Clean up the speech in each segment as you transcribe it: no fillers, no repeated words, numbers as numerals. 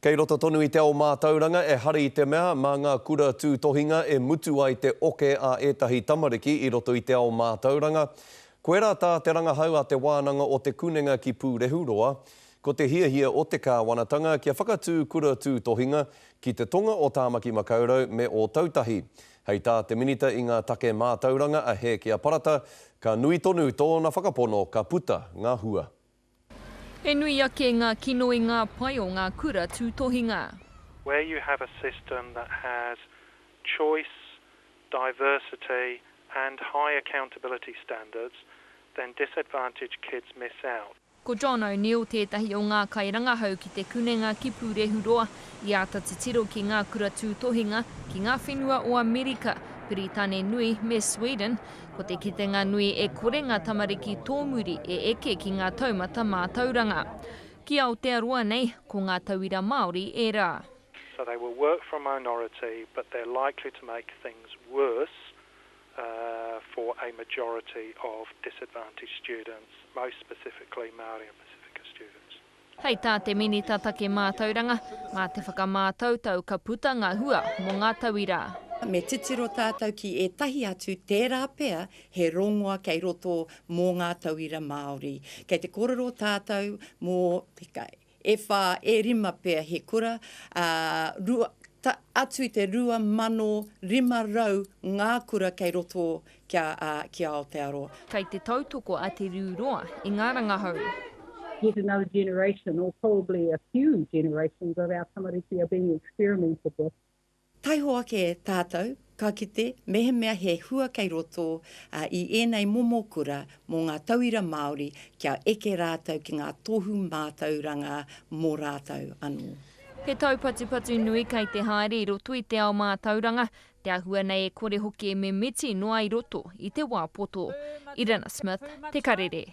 Kei roto tonu i te ao mātauranga, ehara i te mea, mā ngā kura tūtohinga e mutu ai te oke a ētahi tamariki i roto i te ao mātauranga. Koirā tā te rangahau a Te Wānanga o Te Kunenga ki Pūrehuroa, ko te hiahia o te kāwanatanga kia whakatū kura tūtohinga ki te tonga o Tāmaki Makaurau me Ōtautahi. Hei tā te Minita i ngā take mātauranga a Hēkia Parata, ka nui tonu tōna whakapono ka puta ngā hua. He nui ake ngā kino i ngā pai o ngā kura tūtohinga. Where you have a system that has choice, diversity and high accountability standards, then disadvantaged kids miss out. Ko John O'Neill tētahi o ngā kairangahau ki Te Kunenga ki Pūrehuroa i āta titiro ki ngā kura tūtohinga ki ngā whenua o Amerika, Piritane Nui me Sweden, Ko te kitenga nui e kore ngā tamariki tōmuri e eke ki ngā taumata mātauranga. Ki Aotearoa nei, ko ngā tauira Māori ērā. So they will work for a minority but they're likely to make things worse for a majority of disadvantaged students, most specifically Māori and Pasifika students. Hei tā te Minita Take Mātauranga, mā te whakamātautau ka puta ngā hua mō ngā tauira. Me titiro tātou ki ētahi atu tērā pea he rongoa kei roto mō ngā tauira Māori. Kei te kōrero tātou mō, e whā, e rima pea he kura, ā, rua, ta, atu i te 2,500 ngā kura kei roto kia, ā, ki Aotearoa. Kei te tautoko a Te Riu Roa i ngā rangahau. Yet another generation or probably a few generations of our tamariki are being experimented with. Taiho ake tātou, ka kite mehemea he hua kei roto i ēnei momo kura mō ngā tauira Māori kia eke rātou ki ngā tohu mātauranga mō rātou anō. He taupatupatu nui kei te haere i roto i te ao mātauranga, Te āhua nei e kore hoki e mimiti noa i roto i te wā poto. Irina Smith, Te Karere.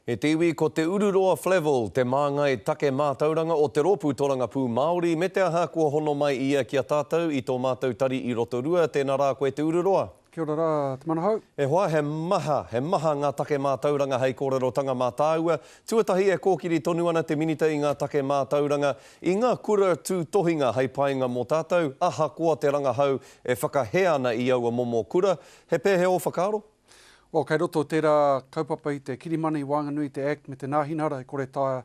E te iwi, ko Te Ururoa Flavell te māngai take mātauranga o Te Rōpū Torangapū Māori, me te aha kua hono mai ia ki a tātou i tō mātou tari i Rotorua. Tēnā rā koe Te Ururoa. Kia ora rā, Te Manahau. E hoa, he maha, he maha ngā take mātauranga hei kōrerotanga mā tāua. Tuatahi e kōkiri tonu ana te Minita i ngā take mātauranga, i ngā kura tūtohinga hei painga mō tātou, ahakoa te rangahau e whakahē ana i aua momo kura. He pēhea ō whakaaro? Well, kei roto tērā kaupapa i te kirimana i waenganui i te Act me te Nāhinara e kore taea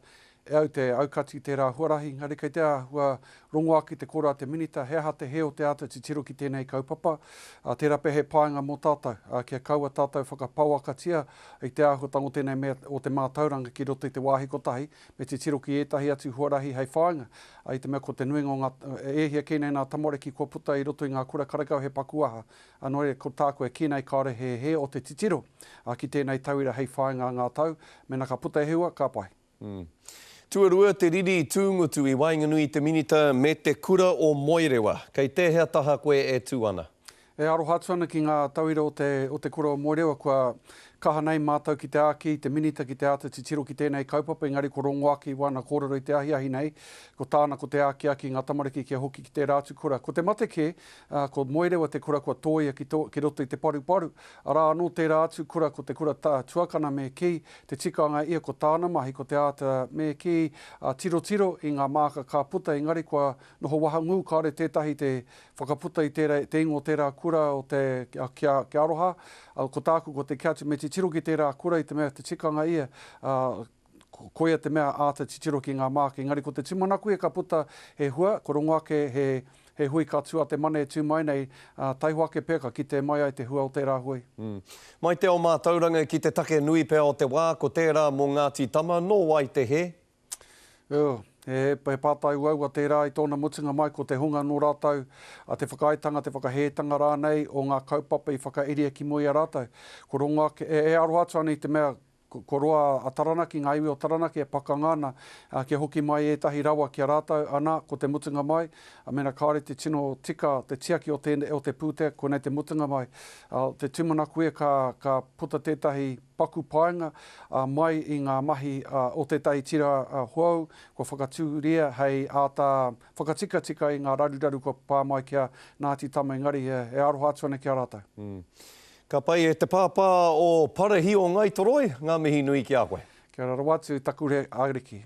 e au te aukati i tērā huarahi, engari kei te āhua rongo ake te koro a te Minita, he aha te hē o te āta titiro ki tēnei kaupapa, ā, tērā pea he painga mō tātou, ā, kia kaua tātou whakapauakatia i te āhuatanga o tēnei mea o te mātauranga ki roto i te wāhi kotahi, me titiro ki ētahi atu huarahi hei whāinga, ā, i te mea ko te nuinga o ngā, e hia kē nei nā tamariki kua puta i roto i ngā kura karekau he paku aha, ā, nō reira ko tāku e kī nei kāore he hē o te titiro, ā, ki tēnei tauira hei whāinga ngā tau, mēnā ka puta he hua, ka pai. Tuarua, te riri tūngutu i waenganui i te Minita me te kura o Moerewa. Kei tēhea taha koe e tū ana? E aroha atu ana ki ngā tauira o te, o te kura o Moerewa kua kaha nei mātou ki te āki i te Minita ki te āta titiro ki tēnei kaupapa engari ko rongo ake i wāna kōrero i te ahiahi nei, ko tāna ko te ākiāki i ngā tamariki kia hoki ki tērā atu kura. Ko te mate kē, ā, ko Moerewa te kura kua tōia ki tō, ki roto i te paruparu. Arā anō tērā atu kura ko te kura tā, tuakana me kī, Te tikanga ia ko tāna mahi ko te āta me kī, tirotiro i ngā māka ka puta engari kua noho wahangū kāore tētahi te whakaputa i tērā, te ingoa o tērā kura o te kia, kia aroha. Ko tāku ko te kī atu me titiro ki tērā kura i te mea te tikanga ia, koia te mea āta titiro ki ngā māka engari ko te tūmanako ia ka puta he hua, ko rongo ake he He hui ka tū a te mane e tū mai nei, ā, taihoa ake pea ka kite mai ai te hua o tērā hui. Mai te ao mātauranga ki te take nui pea o te wā, ko tērā mō Ngāti Tama, nō wai te hē? Ugh, he, he pātai uaua tērā i tōna mutunga mai ko te hunga nō rātou te whakaaetanga, te whakahētanga rānei o ngā kaupapa i whakairia ki mua i a rātou. Ko rongo ake, e, e aroha atu ana i te mea Kua roa a Taranaki, ngā iwi o Taranaki e pakanga ana kia hoki mai ētahi rawa ki a rātou, ana, ko te mutunga mai, mēnā kāore te tino tika te tiaki o te, o te pūtea, koinei te mutunga mai. Te tūmanako ia ka, ka puta tētahi paku painga mai i ngā mahi o tētahi tira hou kua whakatūria hei āta whakatikatika i ngā raruraru kua pā mai ki a Ngāti Tama, engari e aroha atu ana ki a rātou. Ka pai e te pāpā o Parahi o Ngāi Toroi, ngā mihi nui ki a koe. Kia ora rawa atu, Takure Ariki.